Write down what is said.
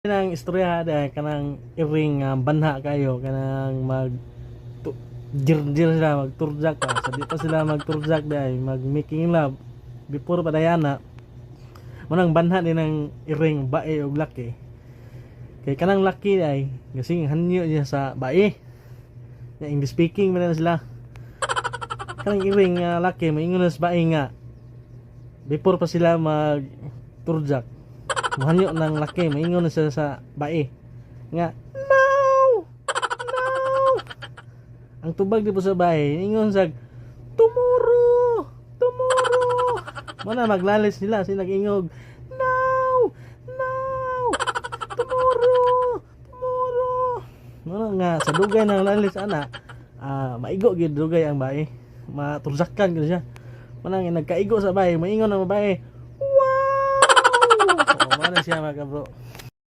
Nang istorya da kanang iring nga banha kayo, kanang mag jir sila, magturjak pa sa di pa sila magturjak dai, mag making love before pa dayana manang banha din ang iring bae og laki, kay kanang laki ay kasi hanyo niya sa bae ya. English speaking man na sila. Kanang iring nga laki maingon na sa bae nga before pa sila mag turjak, muhanyo ng laki, maingon na siya sa bae nga, "No, no." Ang tubag di po sa bae, ingon sa, "Tomorrow, tomorrow." Mana maglalis sila, sila nag-ingog, "No, no, tomorrow, tomorrow." Mana nga sa dugay ng lalis ana, maigo gid dugay ang bae, maturzakan gid siya. Mana nga nagkaigo sa bae, maingon ang babae, "Wow!" Oh, mana siya, mga bro.